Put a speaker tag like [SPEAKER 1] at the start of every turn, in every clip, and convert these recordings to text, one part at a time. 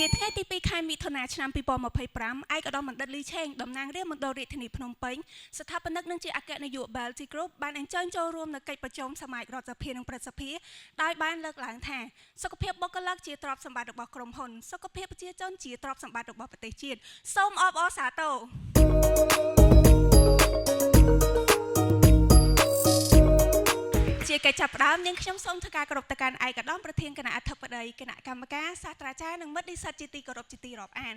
[SPEAKER 1] នាថ្ងៃទី2ខែមិថុនាឆ្នាំ2025ឯកឧត្តមបណ្ឌិតលីឆេងតំណាងរាស្ត្រមណ្ឌលរាជធានីភ្នំពេញស្ថាបនិកនិងជាអគ្គនាយក Belty Group បានអញ្ជើញចូលរួមនៅកិច្ចប្រជុំសមាជរដ្ឋសភានិងព្រឹទ្ធសភាដោយបានលើកឡើងថាសុខភាពបុគ្គលិកជាទ្រព្យសម្បត្តិរបស់ក្រុមហ៊ុនសុខភាពប្រជាជនជាទ្រព្យសម្បត្តិរបស់ប្រទេសជាតិសូមអបអរសាទរ ជាកិច្ចចាប់ផ្ដើមនាងខ្ញុំសូមធ្វើការគោរពទៅកាន់ឯកឧត្តមប្រធានគណៈអធិបតីគណៈកម្មការសាស្ត្រាចារ្យនិងមិត្តនិស្សិតជាទីគោរពជាទីរាប់អាន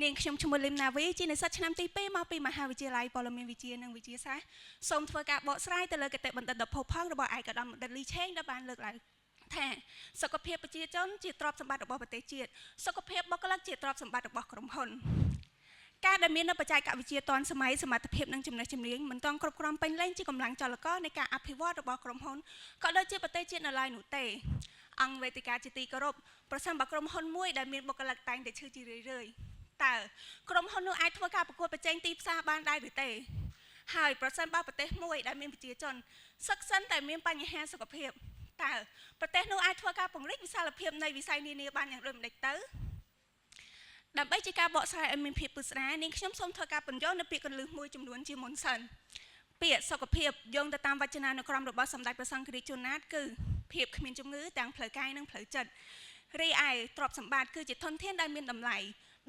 [SPEAKER 1] នាងខ្ញុំឈ្មោះលឹមណាវីជានិស្សិតឆ្នាំទី2មកពីមហាវិទ្យាល័យព័ត៌មានវិទ្យានិងវិទ្យាសាស្ត្រសូមធ្វើការបកស្រាយទៅលើគតិបណ្ឌិតដ៏ផូរផង់របស់ឯកឧត្តមបណ្ឌិតលីឆេងដែលបានលើកឡើងថាសុខភាពប្រជាជនជាទ្រព្យសម្បត្តិរបស់ប្រទេសជាតិសុខភាពបុគ្គលិកជាទ្រព្យសម្បត្តិរបស់ក្រុមហ៊ុន ការដែលមាននូវបច្ចេកវិទ្យាទាន់សម័យសមត្ថភាពនិងចំណេះជំនាញមិនទាន់គ្រប់គ្រាន់ពេញលេញជាកម្លាំងចលករនៃការអភិវឌ្ឍរបស់ក្រុមហ៊ុនក៏ដូចជាប្រទេសជាតិនៅឡើយនោះទេអង្គវេទិកាជាទីគោរពប្រសិនបើក្រុមហ៊ុនមួយដែលមានបុគ្គលិកតែងតែឈឺជារឿយៗតើក្រុមហ៊ុននោះអាចធ្វើការប្រកួតប្រជែងទីផ្សារបានដែរឬទេហើយប្រសិនបើប្រទេសមួយដែលមានប្រជាជនសឹកសិនតែមានបញ្ហាសុខភាពតើប្រទេសនោះអាចធ្វើការពង្រីកវិសាលភាពនៃវិស័យនានាបានយ៉ាងដូចម្តេចទៅ ដើម្បីជាការបកស្រាយឲ្យមានភាពពិស្ដារនាងខ្ញុំសូមធ្វើការពន្យល់នៅពាក្យកលឹះមួយចំនួនជាមុនសិនពាក្យសុខភាពយោងទៅតាមវចនានុក្រមរបស់សម្ដេចព្រះសង្ឃរាជជួនណាតគឺភាពគ្មានជំងឺទាំងផ្លូវកាយនិងផ្លូវចិត្តរីឯទ្រព្យសម្បត្តិគឺជាធនធានដែលមានតម្លៃ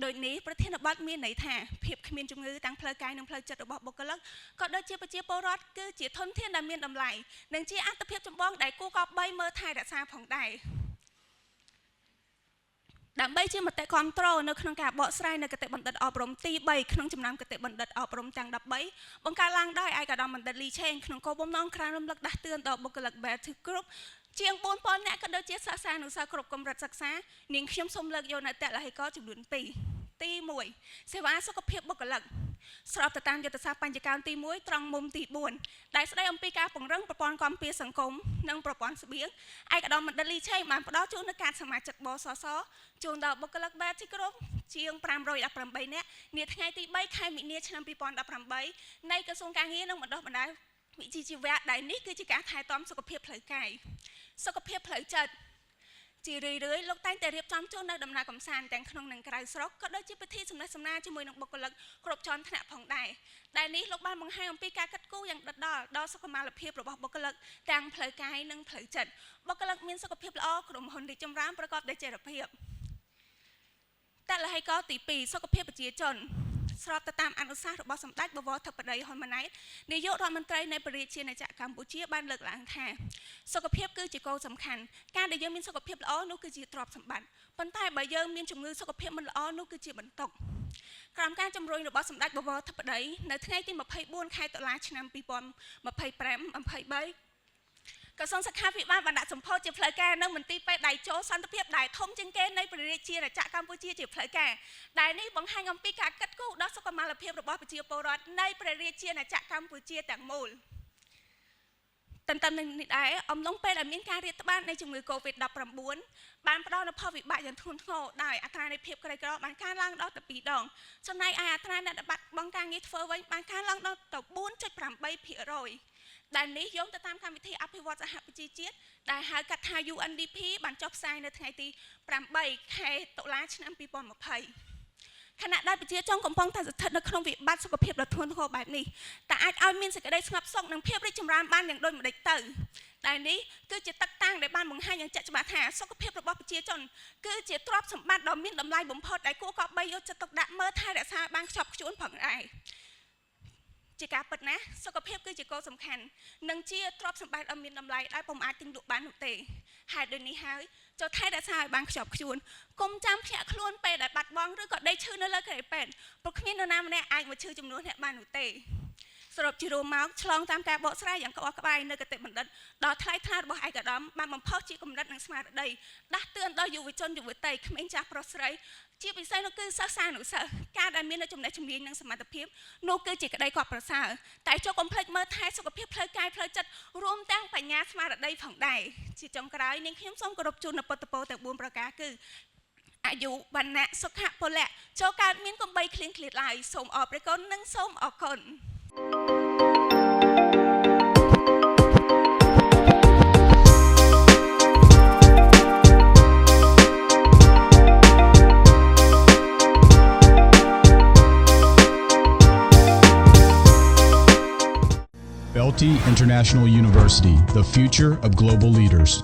[SPEAKER 1] ដូចនេះប្រធានបទមានន័យថាភាពគ្មានជំងឺទាំងផ្លូវកាយនិងផ្លូវចិត្តរបស់បុគ្គលិកក៏ដូចជាប្រជាពលរដ្ឋគឺជាធនធានដែលមានតម្លៃនិងជាអត្ថភាពចម្បងដែលគួរគប្បីមើលថែរក្សាផងដែរ ដើម្បីជាមតិគ្រប់គ្រងនៅក្នុងការបកស្រាយនៅគតិបណ្ឌិតអប់រំទី3ក្នុងចំណោមគតិបណ្ឌិតអប់រំទាំង13បង្កើតឡើងដោយឯកឧត្តមបណ្ឌិតលីឆេងក្នុងគោលបំណងក្រើនរំលឹកដាស់តឿនដល់បុគ្គលិក Better Group ជាង4000នាក់ក៏ដូចជាសិស្សានុសិស្សគ្រប់កម្រិតសិក្សានាងខ្ញុំសូមលើកយកនៅតលហិកចំនួន2ទី1សេវាសុខភាពបុគ្គលិកស្របទៅតាមយុទ្ធសាស្ត្របញ្ញកាលទី1ត្រង់មុំទី4ដែលស្ដីអំពីការពង្រឹងប្រព័ន្ធគាំពារសង្គមនិងប្រព័ន្ធស្បៀងឯកឧត្តមបណ្ឌិតលីឆេងបានផ្ដល់ជូននូវកាតសមាជិកបសសជូនដល់បុគ្គលិកបែបទីក្រុងជាង518នាក់នាថ្ងៃទី3ខែមិនិនាឆ្នាំ2018នៃក្រសួងការងារនិងបណ្ដុះបណ្ដាលវិជ្ជាជីវៈដែលនេះគឺជាការថែទាំសុខភាពផ្លូវកាយសុខភាពផ្លូវចិត្តជារឿយៗលោកតែងតែរៀបចំជូននៅដំណើរកម្សាន្តទាំងក្នុងនិងក្រៅស្រុកក៏ដូចជាពិធីសំណេះសំណាលជាមួយនឹងបុគ្គលិកគ្រប់ជាន់ថ្នាក់ផងដែរដែលនេះលោកបានបង្ហាញអំពីការគិតគូរយ៉ាងដិតដល់ដល់សុខុមាលភាពរបស់បុគ្គលិកទាំងផ្លូវកាយនិងផ្លូវចិត្តបុគ្គលិកមានសុខភាពល្អក្រុមហ៊ុនរីកចម្រើនប្រកបដោយចីរភាពតលហេកទី2សុខភាពប្រជាជនស្របទៅតាមអនុសាសន៍របស់សម្ដេចបវរធិបតីហ៊ុនម៉ាណែតនាយករដ្ឋមន្ត្រីនៃព្រះរាជាណាចក្រកម្ពុជាបានលើកឡើងថាសុខភាពគឺជាគោលសំខាន់ការដែលយើងមានសុខភាពល្អនោះគឺជាទ្រព្យសម្បត្តិប៉ុន្តែបើយើងមានជំងឺសុខភាពមិនល្អនោះគឺជាបន្ទុកក្រោមការជំរុញរបស់សម្ដេចបវរធិបតីនៅថ្ងៃទី24ខែតុលាឆ្នាំ2025 23ក្រសួងសុខាភិបាលបានដាក់សម្ពោធជាផ្លូវការនៅមន្ទីរពេទ្យដៃជោសន្តិភាពដែលធំជាងគេនៃព្រះរាជាណាចក្រកម្ពុជាជាផ្លូវការដែលនេះបង្ហាញអំពីការគិតគូរដល់សុខុមាលភាពរបស់ប្រជាពលរដ្ឋនៃព្រះរាជាណាចក្រកម្ពុជាទាំងមូលទន្ទឹមនឹងនេះដែរអំឡុងពេលដែលមានការរាតត្បាតនៃជំងឺ Covid-19 បានផ្ដល់នូវផលវិបាកយ៉ាងធ្ងន់ធ្ងរដោយអត្រានៃភាពក្រីក្របានកើនឡើងដល់ទៅ2ដងចំណែកឯអត្រាអ្នកដែលបាត់បង់ការងារធ្វើវិញបានកើនឡើងដល់ទៅ4.8%ដែលនេះយោងទៅតាមកម្មវិធីអភិវឌ្ឍសហប្រជាជាតិដែលហៅកាត់ថា UNDP បានចុះផ្សាយនៅថ្ងៃទី8ខែតុលាឆ្នាំ2020ខណៈដែលប្រជាជនកំពុងតែស្ថិតនៅក្នុងវិបត្តិសុខភាពដ៏ធ្ងន់ធ្ងរបែបនេះតើអាចឲ្យមានសេចក្តីស្ងប់សុខនិងភាពរីកចម្រើនបានយ៉ាងដូចម្តេចទៅដែលនេះគឺជាតឹកតាងដែលបានបង្ហាញយ៉ាងជាក់ច្បាស់ថាសុខភាពរបស់ប្រជាជនគឺជាទ្រព្យសម្បត្តិដ៏មានតម្លៃបំផុតដែលគួរគប្បីយកចិត្តទុកដាក់មើលថែរក្សាបានខ្ជាប់ខ្ជួនផងដែរជាការពិតណាស់សុខភាពគឺជាគោលសំខាន់និងជាទ្រព្យសម្បត្តិដ៏មានតម្លៃដែលពុំអាចទិញលក់បាននោះទេហេតុដូចនេះហើយចូលថែរក្សាឲ្យបានខ្ជាប់ខ្ជួនកុំចាំភ្ញាក់ខ្លួនពេលដែលបាត់បង់ឬក៏ដេកឈឺនៅលើគ្រែពេទ្យព្រោះគ្មាននរណាម្នាក់អាចមកឈឺជំនួសអ្នកបាននោះទេសរុបជារួមមកឆ្លងតាមការបកស្រាយយ៉ាងក្បោះក្បាយនៅគតិបណ្ឌិតដ៏ថ្លៃថ្លារបស់ឯកឧត្តមបានបំផុសជាគំនិតនិងស្មារតីដាស់តឿនដល់យុវជនយុវតីក្មេងចាស់ប្រុសស្រីជាពិសេសនោះគឺសិស្សានុសិស្សការដែលមាននូវចំណេះជំនាញនិងសមត្ថភាពនោះគឺជាក្តីកប់ប្រសើរតែចូលកុំភ្លេចមើលថែសុខភាពផ្លូវកាយផ្លូវចិត្តរួមទាំងបញ្ញាស្មារតីផងដែរជាចុងក្រោយនាងខ្ញុំសូមគោរពជូននូវពុទ្ធពរទាំង4ប្រការគឺអាយុវណ្ណៈសុខៈពលៈចូលកើតមានកុំបីឃ្លៀងឃ្លាតឡើយសូមអរព្រះគុណនិងសូមអរគុណ
[SPEAKER 2] Multi International University, the future of global leaders.